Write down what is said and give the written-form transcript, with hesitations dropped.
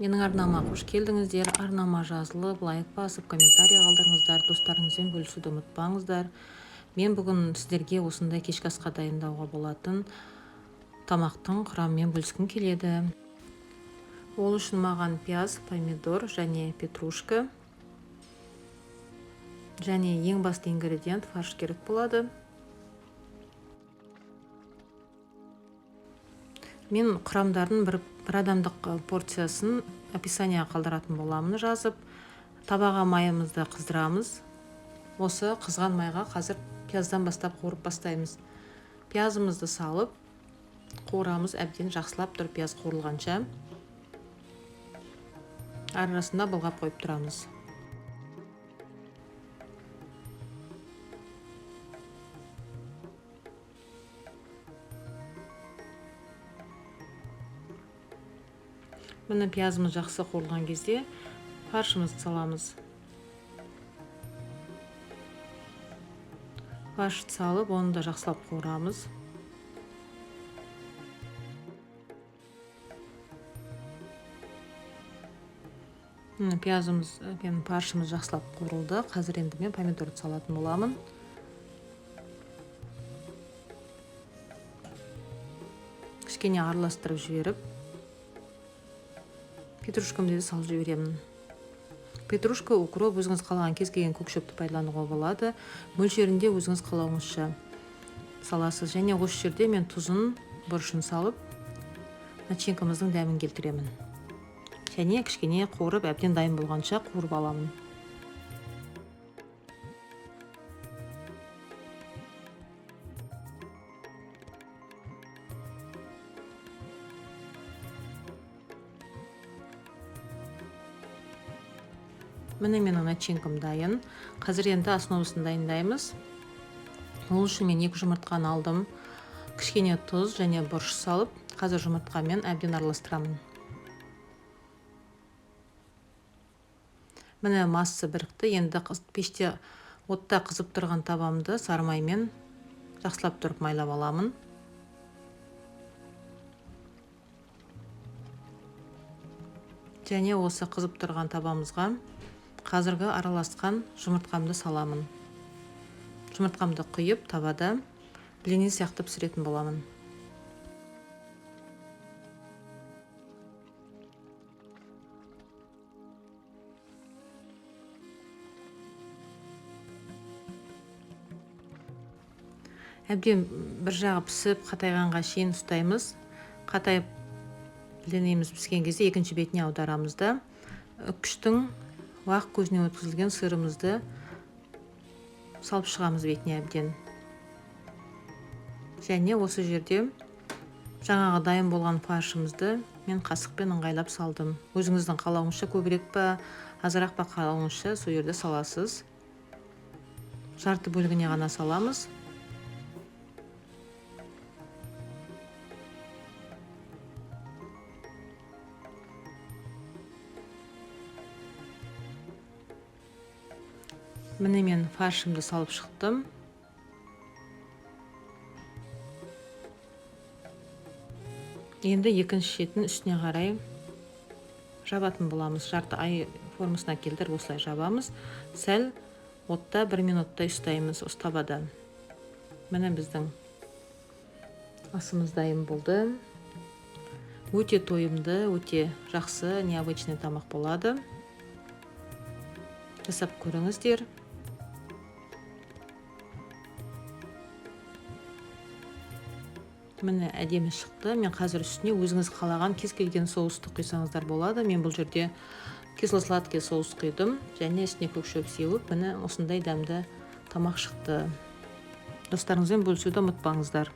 Менің арнама қош келдіңіздер. Арнама жазылып, лайк басып, комментарий қалдырыңыздар, достарыңызбен бөлісуді ұмытпаңыздар. Мен бүгін сіздерге осындай кешкі асқа дайындауға болатын тамақтың құрамымен бөліскім келеді. Ол үшін маған пияз, помидор және петрушка және ең басты ингредиент фарш керек болады. Мен құрамдардың бір адамдық порциясын описанияға қалдыратын боламын жазып. Табаға майымызды қыздырамыз. Осы қызған майға қазір пияздан бастап қуырып бастаймыз. Пиязымызды салып қуырамыз, әбден жақсылап тұрып пияз қуырылғанша. Арасында былғап қойып тұрамыз. Міне, пиязымыз жақсы қуырылған кезде фаршымызды саламыз. Фаршты салып, оны да жақсылап қуырамыз. Міне, пиязымыз пен фаршымыз жақсылап қуырылды. Қазір енді мен помидорды салатын боламын. Кішкене араластырып жіберіп, петрушкамды да салып жіберемін. Петрушка, укроп, өзіңіз қалаған кез келген көк шөпті пайдалануға болады. Мөлшерінде өзіңіз қалауыңызша саласыз. Және осы жерде мен тұзын, бұрышын салып, начинкамыздың дәмін келтіремін. Және кішкене қуырып, әбден дайын болғанша қуырып аламын. Міне, менің начинкам дайын. Қазір енді основасын дайындаймыз. Ол үшін мен 2 жұмыртқаны алдым. Кішкене тұз және бұрыш салып, қазір жұмыртқамен әбден араластырамын. Міне, масса бірікті. Енді пеште отта қызып тұрған табамды сары маймен жақсылап тұрып майлап аламын. Және осы қызып тұрған табамызға қазіргі араласқан жұмыртқамды саламын. Жұмыртқамды құйып, табада блины сияқты пісіретін боламын. Әбден бір жағы пісіп, қатайғанға шейін ұстаймыз. Қатайып блиніміз піскен кезде екінші бетіне аударамыз да, үккіштің уақ көзіне өткізілген сырымызды салып шығамыз бетіне әбден. Және осы жерде жаңағы дайын болған фаршымызды мен қасықпен ыңғайлап салдым. Өзіңіздің қалауыңызша көбірек па, азырақ па қалауыңызша сол жерде саласыз. Жарты бөлігіне ғана саламыз. Міне, мен фаршымды салып шықтым. Енді екінші шетін үстіне қарай жабатын боламыз. Жарты ай формасына келтіріп осылай жабамыз. Сәл отта 1 минуттай ұстаймыз осы табада. Міне, біздің асымыз дайын болды. Өте тойымды, өте жақсы, необычный тамақ болады. Жасап көріңіздер. Міне, әдемі шықты. Мен қазір үстіне өзіңіз қалаған кез келген соусты құйсаңыздар болады. Мен бұл жерде кисло-сладкий соус құйдым және үстіне көк шөп сеуіп, міне, осындай дәмді тамақ шықты. Достарыңызбен бөлісуді ұмытпаңыздар.